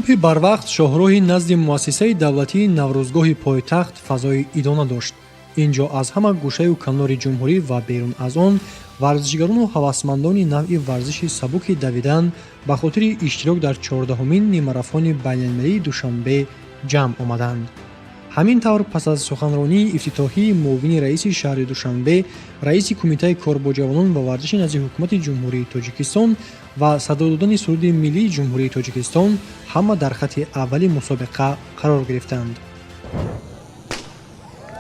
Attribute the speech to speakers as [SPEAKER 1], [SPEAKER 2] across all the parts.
[SPEAKER 1] Субҳи барвақт шоҳроҳи назди муассисаи давлатии Наврӯзгоҳи пойтахт фазои идона дошт. Ин ҷо аз ҳама гӯшаю канори ҷумҳурӣ ва берун аз он варзишгарону ҳавасмандони навъи варзиши сабуки давидан ба хотири иштирок дар 14-умин нимарафони байналмилалии Душанбе ҷамъ омаданд. Ҳамин тавр, пас аз суханронии ифтитоҳии муовини раиси шаҳри Душанбе, раиси Кумитаи кор бо ҷавонон ва варзиши назди Ҳукумати Ҷумҳурии Тоҷикистон ва садо додани суруди миллии Ҷумҳурии Тоҷикистон, ҳама дар хатти аввали мусобиқа қарор гирифтанд.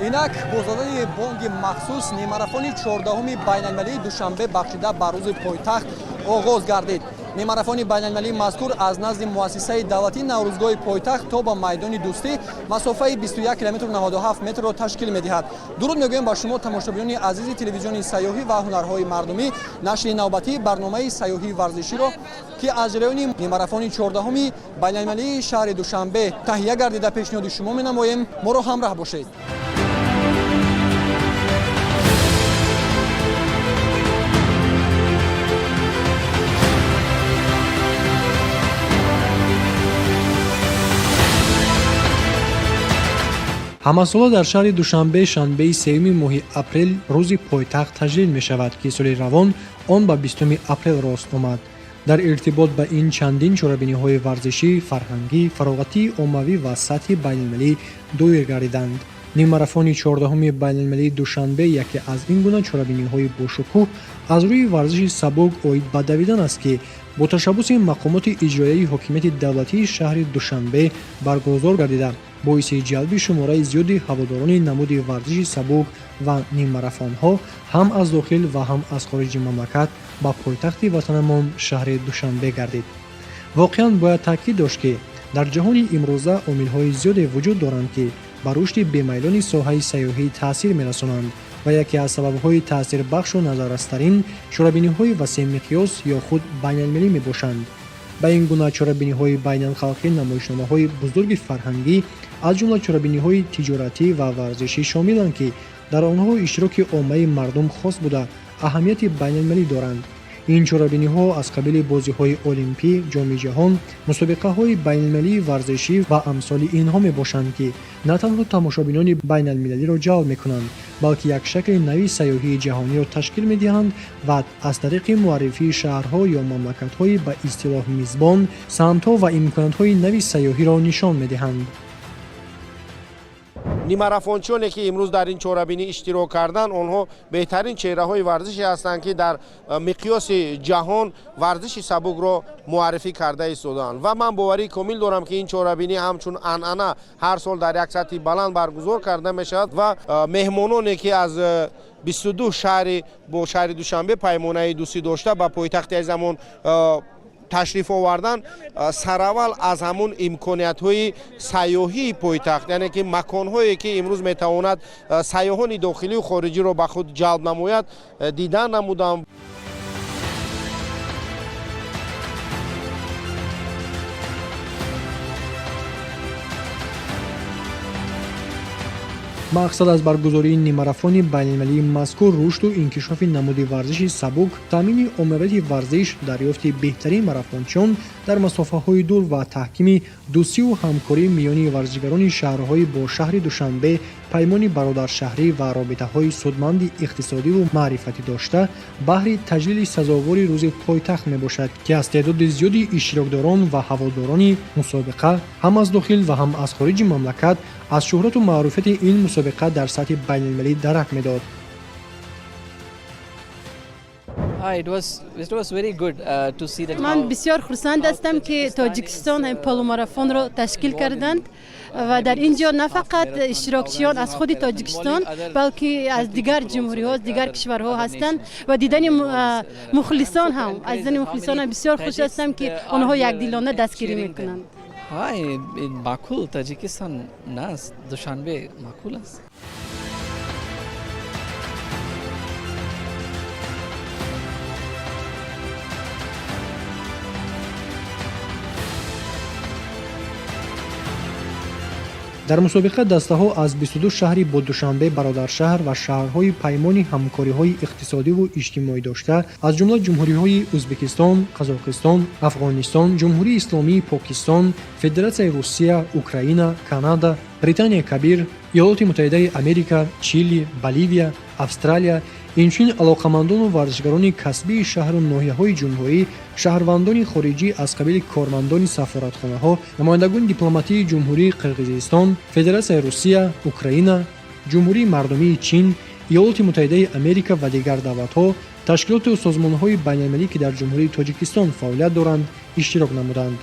[SPEAKER 2] Инак, бо задани бонги махсус нимарафони 14-уми байналмилалии Душанбе, бахшида ба рӯзи пойтахт, оғоз гардид. Нимарафони байналмилалии мазкур аз назди муассисаи давлатии Наврӯзгоҳи пойтахт то ба майдони Дӯстӣ масофаи 21 километру 97 метрро ташкил медиҳад. Дуруд мегӯем ба шумо, тамошобинони азизи телевизиони сайёҳӣ ва ҳунарҳои мардумӣ. Нашри навбатии барномаи сайёҳии варзиширо, ки аз ҷараёни нимарафони 14-уми байналмилалии шаҳри Душанбе таҳия гардида, пешниҳоди шумо менамоем. Моро ҳамраҳ бошед.
[SPEAKER 1] Ҳамасола дар шаҳри Душанбе шанбеи сеюми моҳи апрел рӯзи пойтахт таҷлил мешавад, ки соли равон он ба 20 апрел рост омад. Дар иртибот ба ин чандин чорабиниҳои варзишӣ, фарҳангӣ, фароғатии оммавӣ ва сатҳи байналмилалӣ доир гардиданд. Нимарафони 14-уми байналмилалии Душанбе яке аз ин гуна чорабиниҳои бошукӯҳ аз рӯи варзиши сабук оид ба давидан аст, ки бо ташаббуси мақомоти иҷроияи ҳокимияти давлатии шаҳри Душанбе баргузор гардида, боиси ҷалби шумораи зиёди ҳаводорони намуди варзиши сабук ва ниммарафонҳо ҳам аз дохил ва ҳам аз хориҷи мамлакат ба пойтахти ватанамон шаҳри Душанбе гардид. Воқеан, бояд таъкид дошт, ки дар ҷаҳони имрӯза омилҳои зиёде вуҷуд доранд, ки ба рушди бемайлони соҳаи сайёҳӣ таъсир мерасонанд ва яке аз сабабҳои таъсирбахшу назаррастарин чорабиниҳои васеъмиқёс ё худ байналмилалӣ мебошанд. Ба ин гуна чорабиниҳои байналхалқӣ намоишномаҳои бузурги фарҳангӣ, аз ҷумла чорабиниҳои тиҷоратӣ ва варзишӣ шомиланд, ки дар онҳо иштироки оммаи мардум хос буда, аҳамияти байналмилалӣ доранд. Ин чорабиниҳо аз қабили бозиҳои олимпӣ, Ҷоми ҷаҳон, мусобиқаҳои байналмилалии варзишӣ ва амсоли инҳо мебошанд, ки на танҳо тамошобинони байналмилалиро ҷалб мекунанд, балки як шакли нави сайёҳии ҷаҳониро ташкил медиҳанд ва аз тариқи муаррифии шаҳрҳо ё мамлакатҳои ба истилоҳ мизбон самтҳо ва имкониятҳои нави сайёҳиро нишон медиҳанд.
[SPEAKER 3] Нимарафончиёне, ки имрӯз дар ин чорабинӣ иштирок карданд, онҳо беҳтарин чеҳраҳои варзише ҳастанд, ки дар миқёси ҷаҳон варзиши сабукро муаррифӣ карда истодаанд. Ва ман боварии комил дорам, ки ин чорабинӣ ҳамчун анъана ҳар сол дар як сатҳи баланд баргузор карда мешавад ва меҳмононе, ки аз 22 шаҳри бо шаҳри Душанбе паймонаи дӯстӣ дошта, ба пойтахти азизамон ташриф овардан, сараввал аз ҳамун имкониятҳои сайёҳии пойтахт, яъне ки маконҳое, ки имрӯз метавонад сайёҳони дохилию хориҷиро ба худ ҷалб намояд, дидан намудам.
[SPEAKER 1] Мақсад аз баргузории нимарафони байналмилалии мазкур рушду инкишофи намуди варзиши сабук, таъмини оммавияти варзиш, дарёфти беҳтарин марафончиён дар масофаҳои дур ва таҳкими дӯстиву ҳамкорӣ миёни варзишгарони шаҳрҳои бо шаҳри Душанбе паймони бародаршаҳрӣ ва робитаҳои судманди иқтисодиву маърифатӣ дошта, баҳри таҷлили сазовори рӯзи пойтахт мебошад, ки аз теъдоди зиёди иштирокдорон ва ҳаводорони мусобиқа ҳам аз дохил ва ҳам аз хориҷи мамлакат аз шӯҳрату маъруфияти ин мусобиқа дар сатҳи байналмилалӣ дарак медод.
[SPEAKER 4] Ман бисёр хурсанд ҳастам, ки Тоҷикистон ҳамин полумарафонро ташкил карданд ва дар ин ҷо на фақат иштирокчиён аз худи Тоҷикистон, балки аз дигар ҷумҳуриҳо, аз дигар кишварҳо ҳастанд ва дидани мухлисон ҳам, аз дидани мухлисон ҳам бисёр хуш ҳастам, ки онҳо якдилона дастгирӣ мекунанд.
[SPEAKER 5] Маъқул Тоҷикистон наст, Душанбе маъқул аст.
[SPEAKER 1] Дар мусобиқа дастаҳо аз 22 шаҳри бо Душанбе бародаршаҳр ва шаҳрҳои паймони ҳамкориҳои иқтисодиву иҷтимоӣ дошта, аз ҷумла ҷумҳуриҳои Ӯзбекистон, Қазоқистон, Афғонистон, Ҷумҳурии Исломии Покистон, Федератсияи Русия, Украина, Канада, Британияи Кабир, Иёлоти Муттаҳидаи Америка, Чили, Боливия, Австралия, инчунин алоқамандону варзишгарони касбии шаҳру ноҳияҳои ҷумҳурӣ, шаҳрвандони хориҷӣ аз қабили кормандони сафоратхонаҳо, намояндагони дипломатии Ҷумҳурии Қирғизистон, Федератсияи Русия, Украина, Ҷумҳурии Мардумии Чин, Иёлоти Муттаҳидаи Америка ва дигар давлатҳо, ташкилоту созмонҳои байналмилалӣ, ки дар Ҷумҳурии Тоҷикистон фаъолият доранд, иштирок намуданд.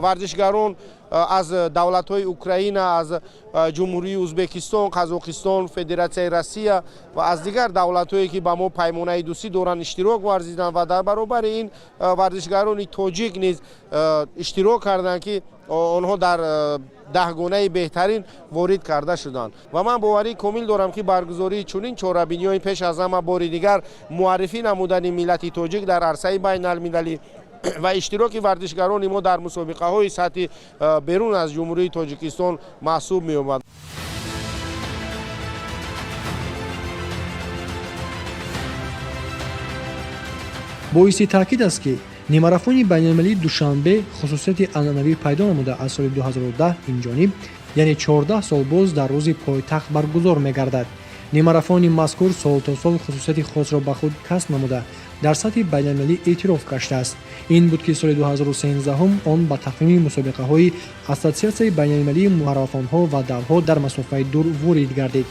[SPEAKER 3] Варзишгарон аз давлатҳои Украина, аз Ҷумҳурии Ӯзбекистон, Қазоқистон, Федератсияи Россия ва аз дигар давлатҳое, ки ба мо паймонаи дӯстӣ доранд, иштирок варзиданд ва дар баробари ин варзишгарони тоҷик низ иштирок карданд, ки онҳо дар 10-гонаи беҳтарин ворид карда шуданд. Ва ман боварии комил дорам, ки баргузории чунин чорабиниҳои пеш аз ҳама бори дигар муаррифӣ намудани миллати тоҷик дар арсаи байналмилалӣ ва иштироки варзишгарони мо дар мусобиқаҳои сатҳи берун аз Ҷумҳурии Тоҷикистон маҳсуб меёбад.
[SPEAKER 1] Боиси таъкид аст, ки нимарафони байналмилалии Душанбе хусусияти анъанавӣ пайдо намуда, аз соли 2010 инҷониб, яъне 14 сол боз, дар рӯзи пойтахт баргузор мегардад. Нимарафони мазкур сол то сол хусусияти хосро ба худ касб намуда, дар сатҳи байналмилалӣ эътироф гаштааст. Ин буд, ки соли 2013 он ба тақвими мусобиқаҳои Ассотсиатсияи байналмилалии марафонҳо ва даврҳо дар масофаи дур ворид гардид.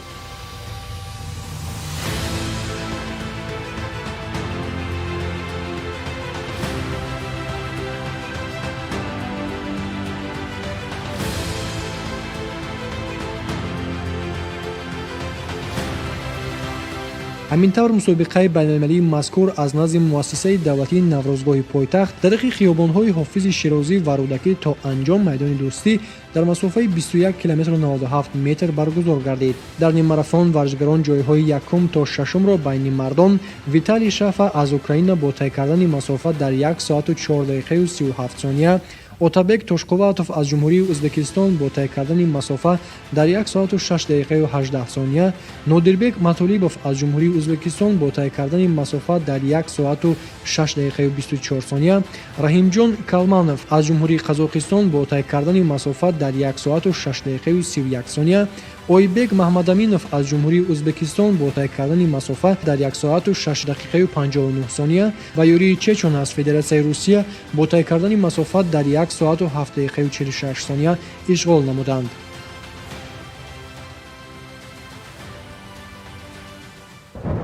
[SPEAKER 1] Ҳамин тавр, мусобиқаи байналмилалии мазкур аз назди муассисаи давлатии Наврӯзгоҳи пойтахт тариқи хиёбонҳои Ҳофизи Шерозӣ ва Рӯдакӣ то анҷом майдони Дӯстӣ дар масофаи 21 километру 97 метр баргузор гардид. Дар ниммарафон варзишгарон ҷойҳои якум то шашумро байни мардон Виталий Шафа аз Украина бо тай кардани масофа дар 1 соату 4 дақиқаю 37 сония, Отабек Тошқувватов аз Ҷумҳурии Ӯзбекистон бо тай кардани масофа дар 1 соату 6 дақиқаю 18 сония, Нодирбек Матолибов аз Ҷумҳурии Ӯзбекистон бо тай кардани масофа дар 1 соату 6 дақиқаю 24 сония, Раҳимҷон Калманов аз Ҷумҳурии Қазоқистон бо тай кардани масофа дар 1 соату 6 дақиқаю 31 сония, Ойбек Маҳмадаминов аз Ҷумҳурии Ӯзбекистон бо тай кардани масофа дар 1 соату 6 дақиқаю 59 сония ва Юрий Чечун аз Федератсияи Русия бо тай кардани масофа дар 1 соату 7 дақиқаю 46 сония ишғол намуданд.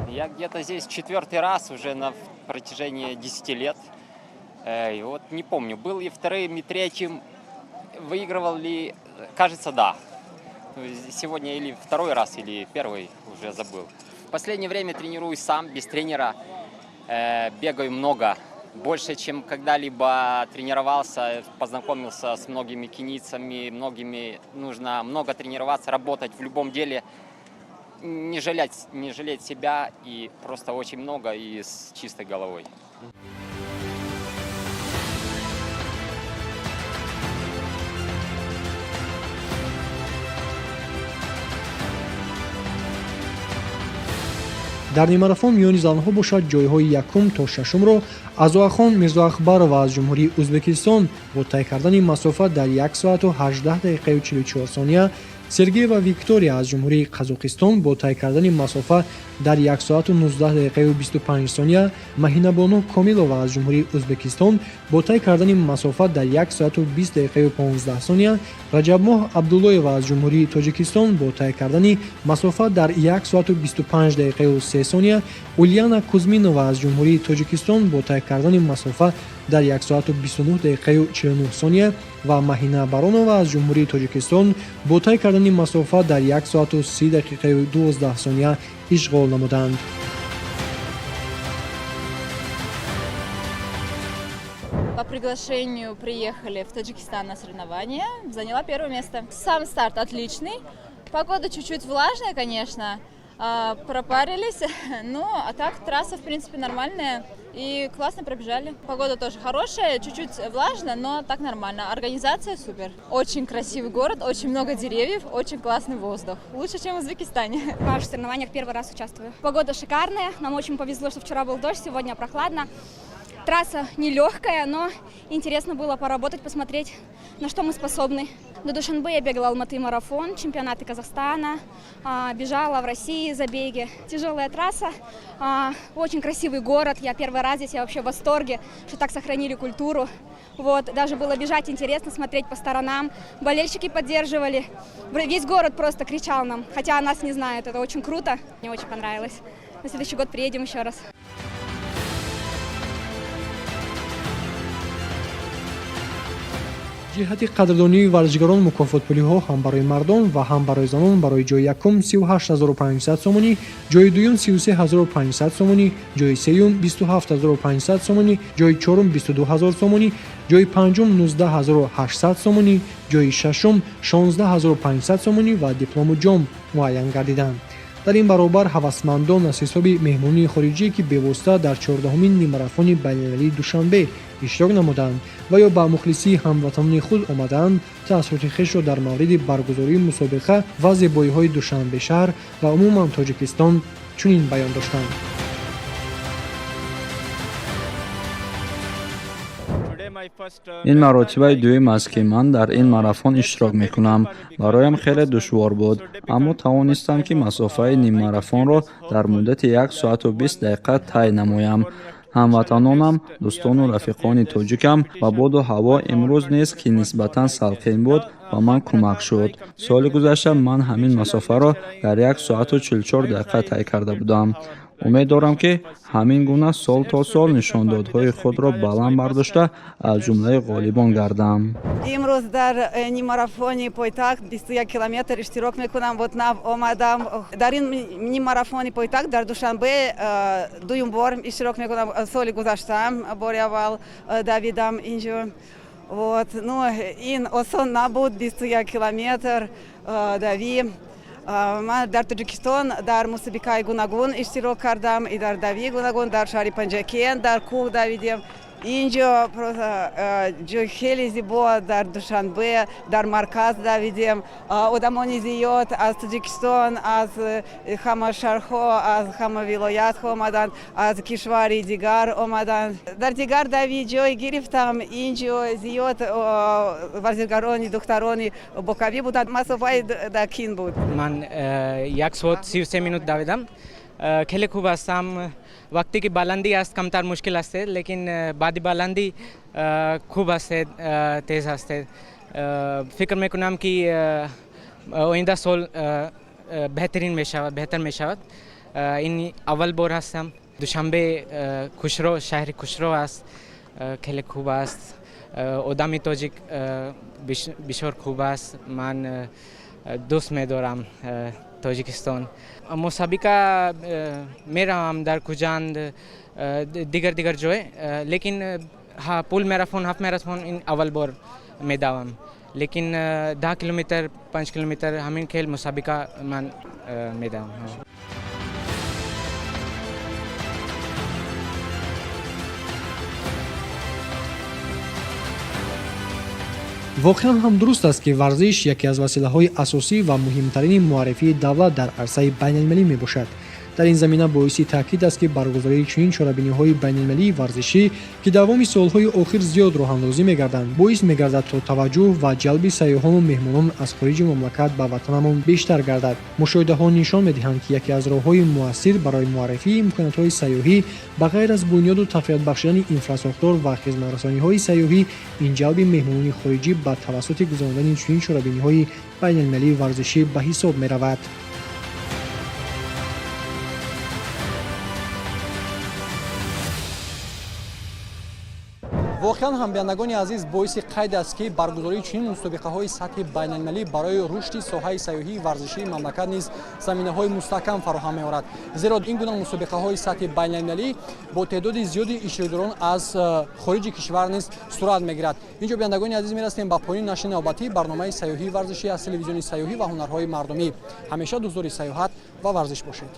[SPEAKER 6] Я где-то здесь четвертый раз уже на протяжении 10 лет. И вот не помню, был ли вторым и третьим, выигрывал ли, кажется, да. Сегодня или второй раз, или первый, уже забыл. В последнее время тренируюсь сам, без тренера. Бегаю много, больше, чем когда-либо тренировался, познакомился с многими кенийцами, многими. Нужно много тренироваться, работать в любом деле, не жалеть, не жалеть себя и просто очень много и с чистой головой.
[SPEAKER 1] Дар нимарафон миёни занҳо бошад, ҷойҳои якум то шашумро Азоахон Мирзоакбарова аз Ҷумҳурии Ӯзбекистон бо тай кардани масофа дар 1 соату 18 дақиқаю 44 сония, Сергеева Виктория аз Ҷумҳурии Қазоқистон бо тай кардани масофа дар 1 соату 19 дақиқаю 25 сония, Маҳинабону Комилова аз Ҷумҳурии Ӯзбекистон бо тай кардани масофа дар 1 соату 20 дақиқаю 15 сония, Раҷабмоҳ Абдуллоева аз Ҷумҳурии Тоҷикистон бо тай кардани масофа дар 1 соату 25 дақиқаю 3 сония, Ульяна Кузминова аз Ҷумҳурии Тоҷикистон бо тай кардани масофа дар 1 соату 29 дақиқаю 49 сония ва Маҳина Баронова аз Ҷумҳурии Тоҷикистон бо тай кардани масофа дар 1 соату 30 дақиқаю 12 сония ишғол намуданд.
[SPEAKER 7] По приглашению приехали в Таджикистан на соревнования. Заняла первое место. Сам старт отличный. Погода чуть-чуть влажная, конечно. Пропарились. Ну, а так трасса, в принципе, нормальная. И классно пробежали. Погода тоже хорошая, чуть-чуть влажно, но так нормально. Организация супер. Очень красивый город, очень много деревьев, очень классный воздух. Лучше, чем в Узбекистане.
[SPEAKER 8] В ваших соревнованиях первый раз участвую. Погода шикарная, нам очень повезло, что вчера был дождь, сегодня прохладно. Трасса нелегкая, но интересно было поработать, посмотреть, на что мы способны. До Душанбе я бегала Алматы марафон, чемпионаты Казахстана, бежала в России забеги. Тяжелая трасса, очень красивый город. Я первый раз здесь, я вообще в восторге, что так сохранили культуру. Вот, даже было бежать интересно, смотреть по сторонам. Болельщики поддерживали. Весь город просто кричал нам, хотя нас не знают. Это очень круто. Мне очень понравилось. На следующий год приедем еще раз.
[SPEAKER 1] Ҷиҳати қадрдонии варзишгарон мукофотпулиҳо ҳам барои мардон ва ҳам барои занон: барои ҷои якум 38 500 сомонӣ, ҷои дуюм 33 500 сомонӣ, ҷои сеюм 27 500 сомонӣ, ҷои чорум 22 ҳазор сомонӣ, ҷои панҷум 19 800 сомонӣ, ҷои шашум 16 500 сомонӣ ва диплому ҷом муайян гардиданд. Дар ин баробар ҳавасмандон аз ҳисоби меҳмонии хориҷие, ки бевосита дар 14-умин нимарафони байналмилалии Душанбе иштирок намуданд ва ё ба мухлисии ҳамватанони худ омадаанд, таассуроти хешро дар мавриди баргузории мусобиқа ва зебоиҳои Душанбе шаҳр ва умуман Тоҷикистон чунин баён доштанд.
[SPEAKER 9] Ин маротибаи дуюм аст, ки ман дар ин марафон иштирок мекунам. Бароям хеле душвор буд, аммо тавонистам, ки масофаи ниммарафонро дар муддати 1 соату 20 дақиқа тай намоям. Ҳамватанонам, дӯстону рафиқони тоҷикам ва боду ҳаво имрӯз низ, ки нисбатан салқин буд, ба ман кӯмак шуд. Соли гузашта ман ҳамин масофаро дар 1 соату 44 дақиқа тай карда будам. Умед дорам, ки ҳамин гуна сол то сол нишондодҳои худро баланд бардошта, аз ҷумлаи ғолибон гардам.
[SPEAKER 10] Имрӯз дар ниммарафони пойтахт 21 километр иштирок мекунам. Вот нав омадам. Дар ин ниммарафони пойтахт дар Душанбе дуюм бор иштирок мекунам. Соли гузаштаам бори аввал давидам инҷо. Вот, ну, ин осон набуд, 21 километр давӣ. Ман дар Тоҷикистон дар мусобиқаи гуногун иштирок кардам и дар давии гуногун, дар шаҳри Панҷакент дар кӯҳ давидем. Инҷо просто ҷои хеле зебо, дар Душанбе дар марказ давидем. Одамони зиёд аз Тоҷикистон, аз ҳама шаҳрҳо, аз ҳама вилоятҳо омаданд, аз кишвари дигар омаданд. Дар дигар давӣ ҷой гирифтам. Инҷо зиёд варзишгарони духтарони бокавӣ буданд, масофаи дакин буд.
[SPEAKER 11] Ман 1 соат 33 минут давидам. хеле хуб ҳастам. вақте ки баландӣ аст, камтар мушкил аст, лекин баъди баландӣ хуб аст, тез аст. Фикр мекунам, ки оинда сол беҳтарин мешавад, беҳтар мешавад. Ин аввал бор ҳастам. Душанбе хушрӯ, шаҳри хушрӯ аст, хеле хуб аст. Одами тоҷик бисёр хуб аст. Ман дӯст медорам Тоҷикистон. Мусобиқа меравам дар Хуҷанд, дигар дигар ҷой, лекин full марафон, half марафон ин аввал бор медавам, лекин 10 километр, 5 километр ҳамин хел мусобиқа ман медавам.
[SPEAKER 1] Воқеан ҳам дуруст аст, ки варзиш яке аз василаҳои асосӣ ва муҳимтарини муаррифии давлат дар арсаи байналмилалӣ мебошад. Дар ин замина боиси таъкид аст, ки баргузории чунин чорабиниҳои байналмилалии варзишӣ, ки давоми солҳои охир зиёд роҳандозӣ мегарданд, боис мегардад, то таваҷҷӯҳ ва ҷалби сайёҳону меҳмонон аз хориҷи мамлакат ба ватанамон бештар гардад. Мушоҳидаҳо нишон медиҳанд, ки яке аз роҳҳои муассир барои муаррифии имкониятҳои сайёҳӣ, ба ғайр аз бунёду тақвият бахшидани инфрасохтор ва хизматрасониҳои сайёҳӣ, ин ҷалби меҳмонони хориҷӣ ба тавассути гузарондани чунин чорабиниҳои байналмилалии варзишӣ ба ҳисоб меравад.
[SPEAKER 2] Воқеан ҳам, бинандагони азиз, боиси қайд аст, ки баргузории чунин мусобиқаҳои сатҳи байналмилалӣ барои рушди соҳаи сайёҳии варзишии мамлакат низ заминаҳои мустаҳкам фароҳам меорад, зеро ин гуна мусобиқаҳои сатҳи байналмилалӣ бо теъдоди зиёди иштирокдорон аз хориҷи кишвар низ сурат мегирад. Инҷо, бинандагони азиз, мерасем ба поёни нашри навбатии барномаи сайёҳии варзишӣ аз телевизиони сайёҳӣ ва ҳунарҳои мардумӣ. Ҳамеша дӯстдори сайёҳат ва варзиш бошед.